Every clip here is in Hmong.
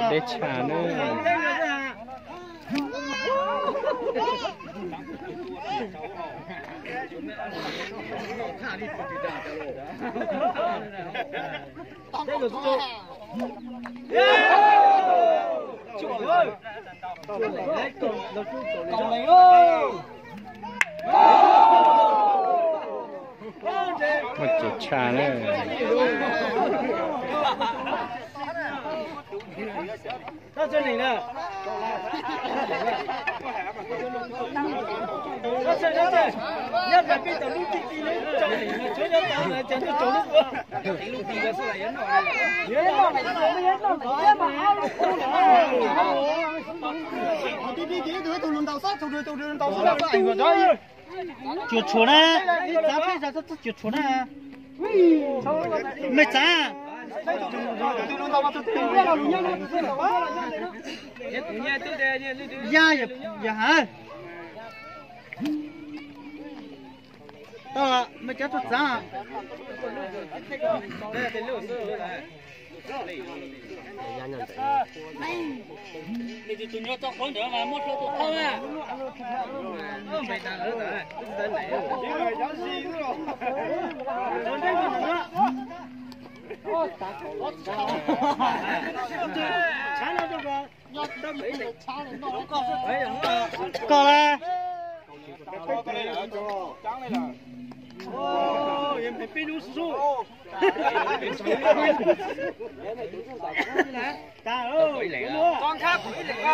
Dej tshaj na. Muaj cev tshaj na. Cuam tshuam na, ib txav peb txav txhob cuam tshuam na. Mej txav. Ya, ya hav. Tau, mej cov tuaj txav. Koj la.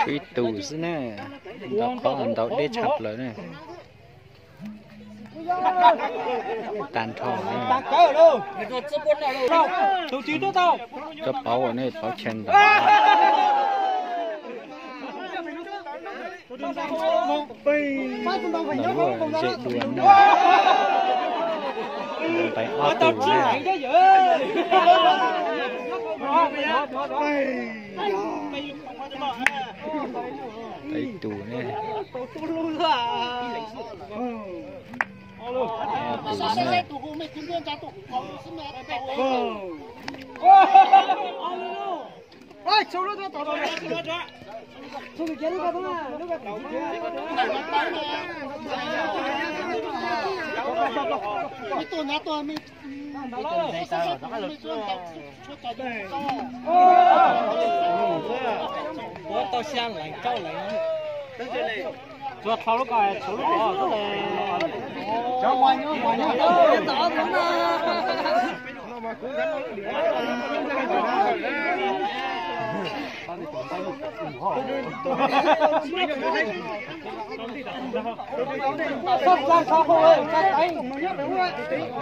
Ib tug xwb na, ntau qhov ntau deb tshaj plaws na. Tag nrho. Koj pauv ua nej pauv chaw ntawd. Ntawm lub zem dua no, ntais ob tug na. Ib tug ne. Tus ne. Tau xya leej rau leej. Tsuas thau lub ko, thau lub ko xwb le.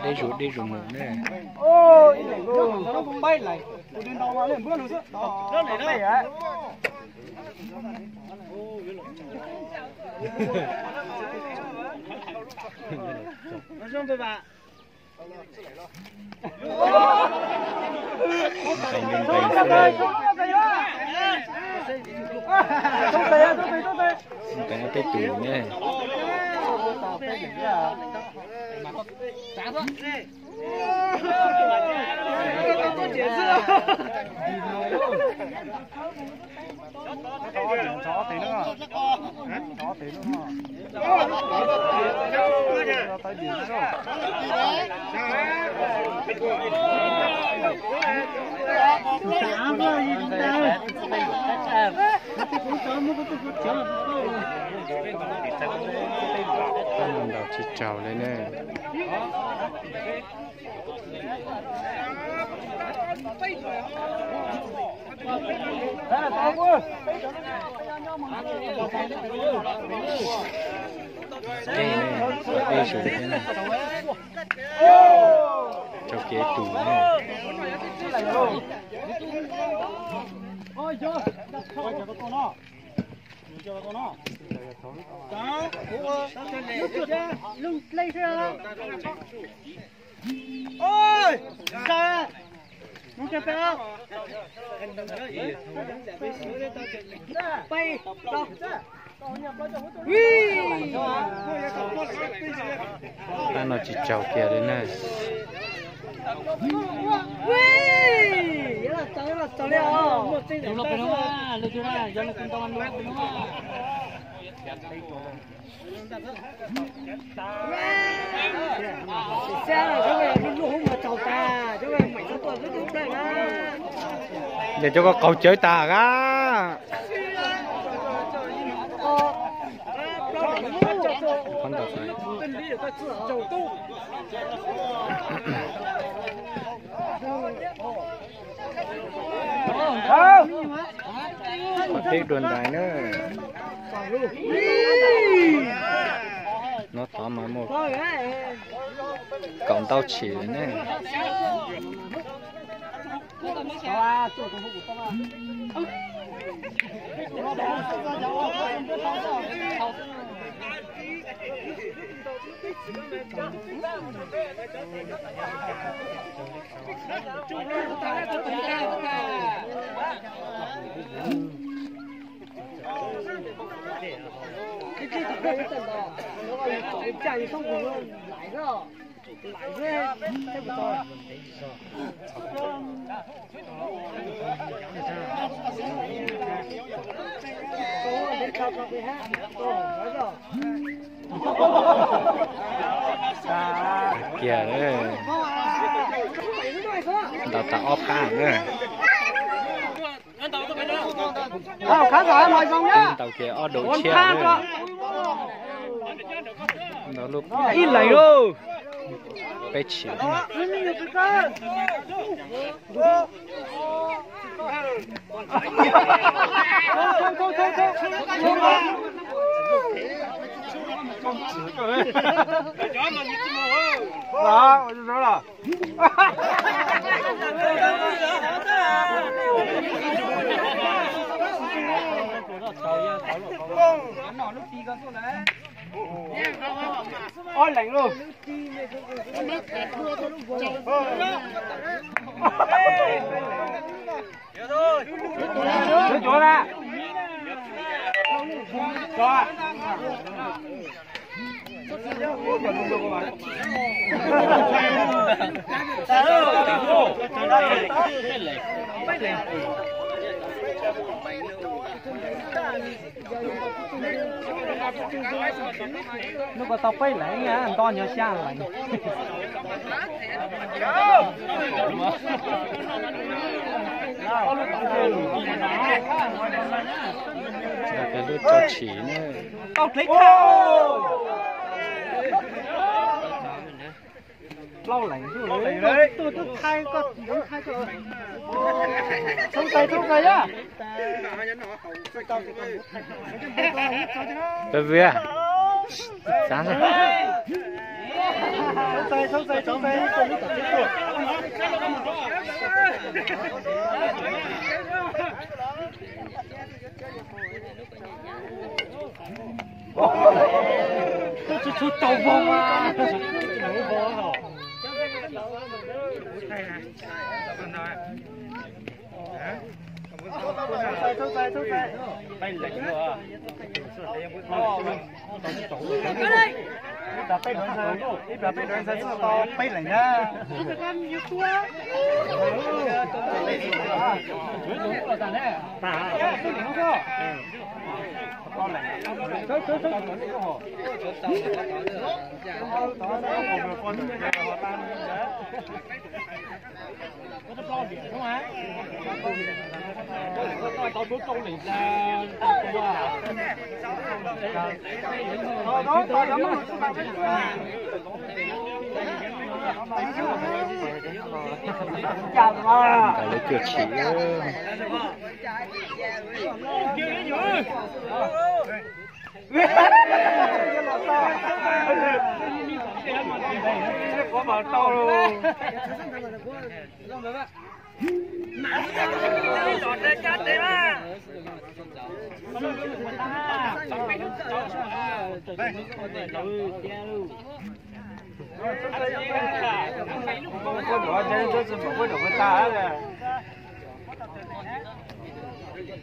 Deb zuj deb zuj mus ne. Ntev tej tus ne. Ntaus tsis raug li ne. Dej ne, dej zuj thiab ne. Rau kev tus ne. Tab no tsis tsaug kiag li na. Ces cov ko qaug cawv tas a. Qhov peb dua ntais na. No tod mas muaj kaum ntau tshim ne. Kiag, ntaus tas ob phab na. Ntaus kiag ob daus tshiab. Ntaus lub ib leeg lauj. Peb tshim. Ob leeg lauj. Hnub ko tau peb leeg, nto nyuag xya leeg. Lub tso tshim ne. Plaub leeg, tus tub thaiv koj, thaiv koj. Thoob tais, thoob tais yog. Peb via. Xav xav. Twb tsis tshua tau vog mas. Ib pab peb dua ntxhais, ib pab peb dua ntxhais tau peb leeg na. Nkawd lawv cuag tshim.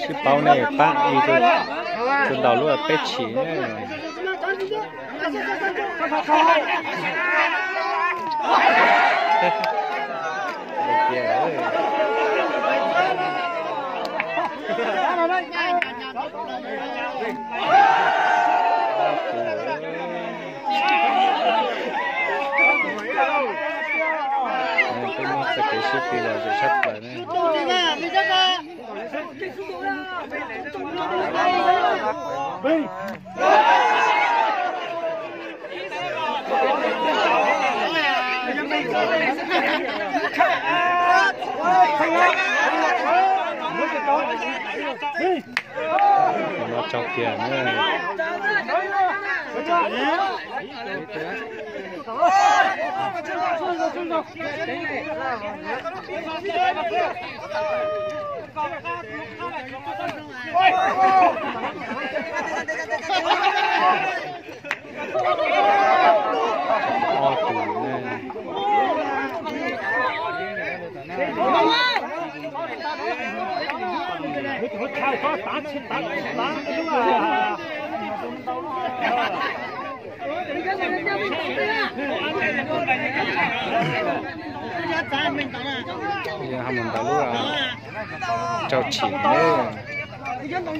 Sib paub nej pab ib tug ntaus lub peb tshim. Peb muab txoj kev sib tw los zoo tshaj plaws ne. Tus no tsaug kiag na. Ob tus ne. Yog ho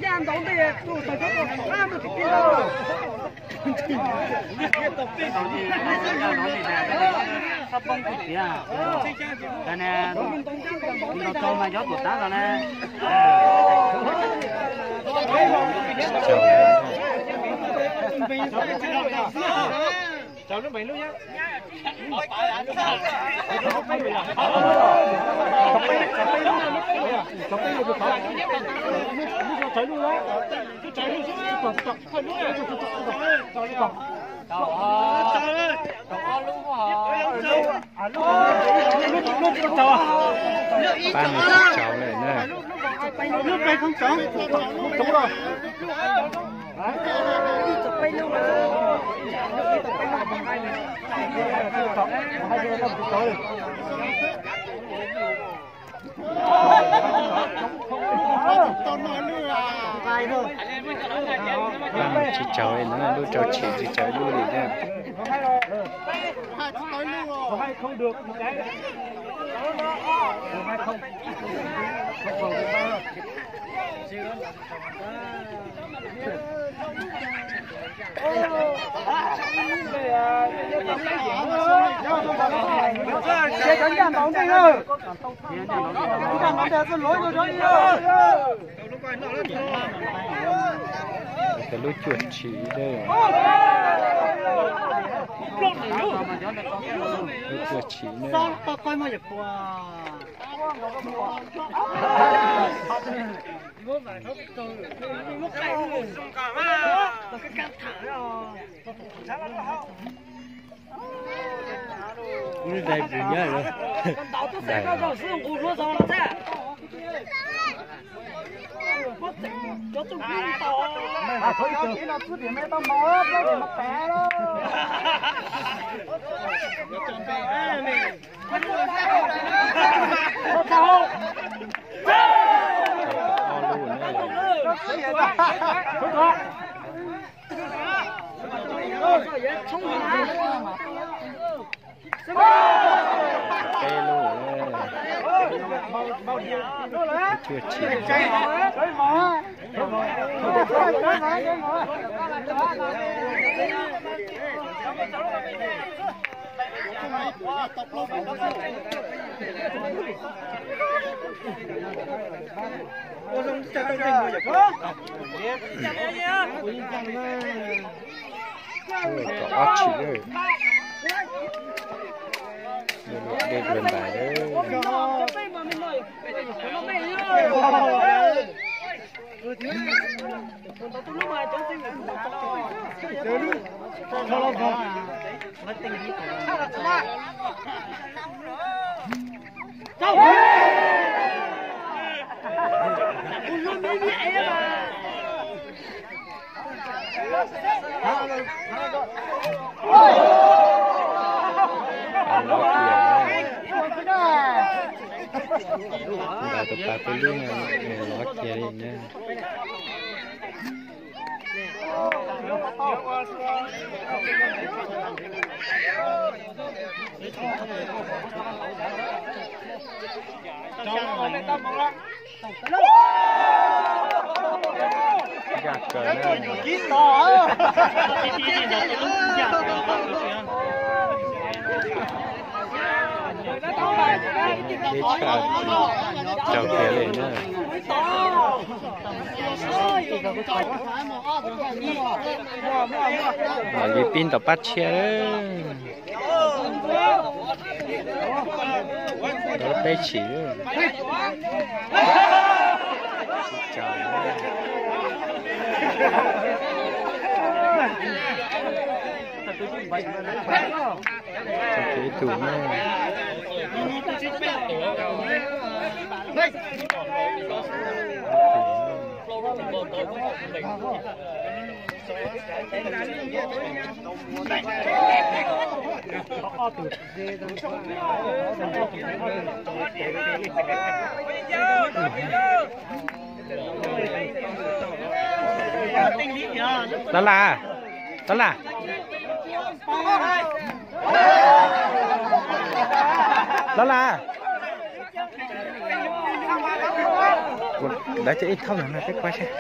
mus ntawd lub rau tshim ne. Pab no tsis tsaug lawm na. Pab no tsis tsaug li na, lub rau tshim tsis tsaug lub li na. Lub cuaj tshiv, lub cuaj tshiv ne. Peb lub, cuaj tshiv. Kaum ob tshiv lawm. Dej dua ntais lawm. Ntaus tus pas peb lub no, lov kiag li na. Ncaj kawg na. Deb tshaj, raug kiag li na. Mam li pib ntaus pab tshiab. Peb tshim. Ib tug na. Tab Laj, Tab Laj. Tab Laj. Lawv cov ib thauj no peb kuaj seb.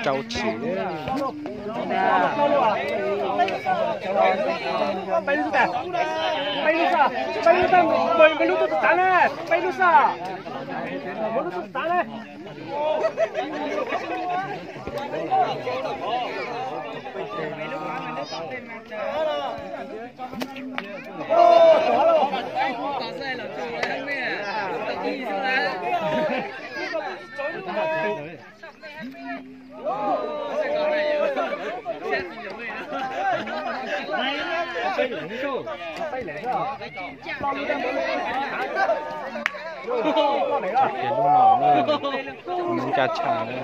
Rau tshim. Lub no na, ncaj tshaj na.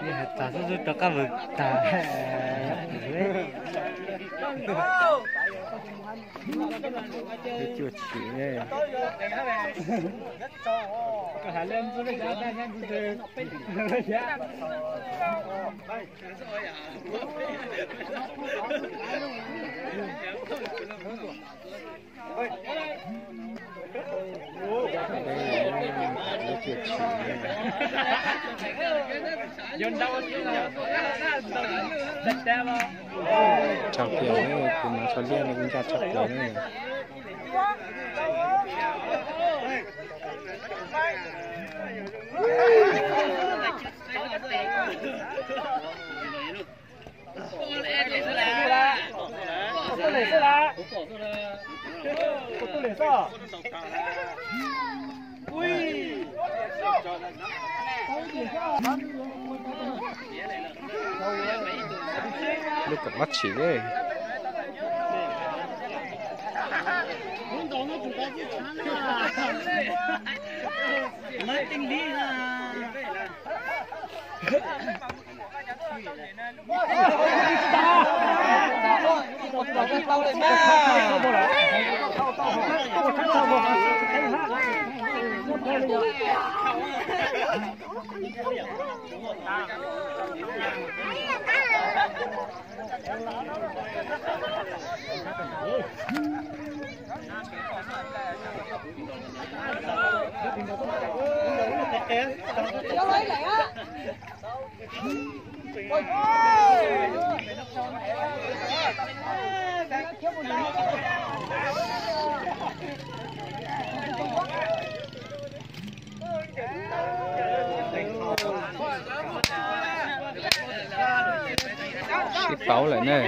Hais tas xub xub rov qab mus tag. Cuaj chim. Tsaug tiag, kuv mas txog liaj no kuv ncaj tshaj plaws na. Lub kom mob tshis. Sib paub lawm ne.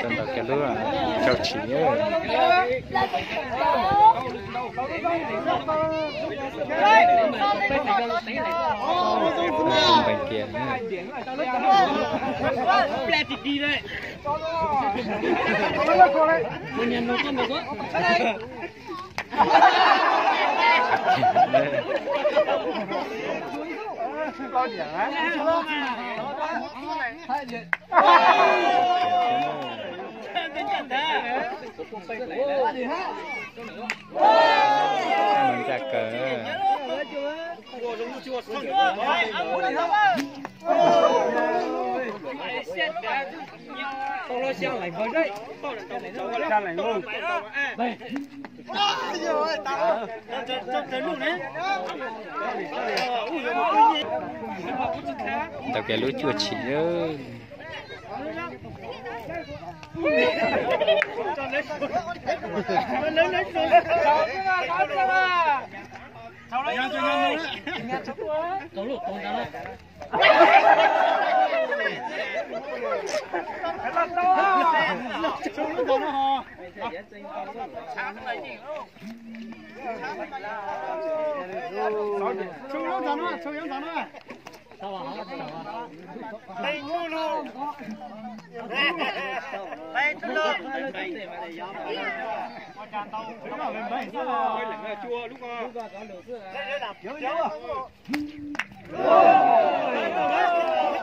Ntawm kiag lub rau tshim. Npeeg kiag. Ncaj kawg. Ntawm kiag lub cuaj tshim.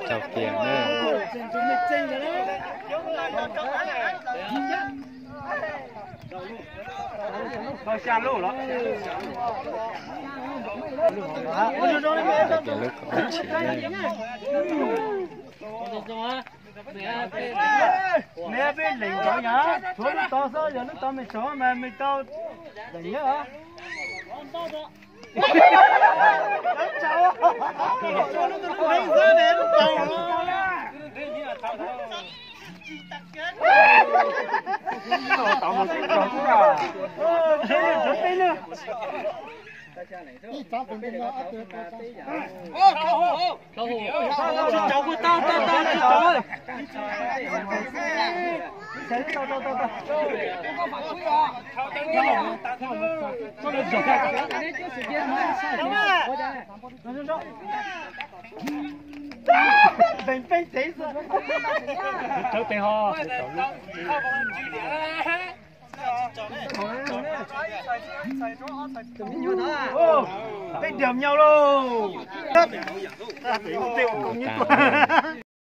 Tsaug tiag ne. Tau xya lub los. Tau kiag lub kaum tshim ne. Neb peb lees nraud yog tshuav lub tod xwb, yog lub tod me tsov mas me tau lees nyob. Npeeg peb tsev xwb. Tsawv tes ho. Peb diav nyau lauj.